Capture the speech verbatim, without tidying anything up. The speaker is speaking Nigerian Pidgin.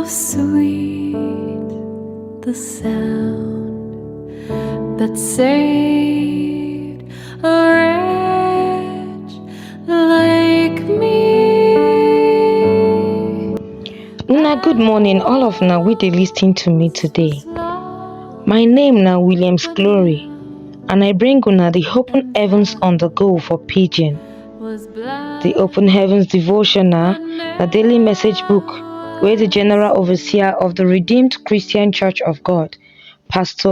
Sweet the sound that saved a wretch like me. Una good morning, all of una wey dey listen to me today. My name na Williams Glory, and I bring una the Open Heavens on the Go for Pidgin. The Open Heavens devotional na daily message book wey the General Overseer of the Redeemed Christian Church of God, Pastor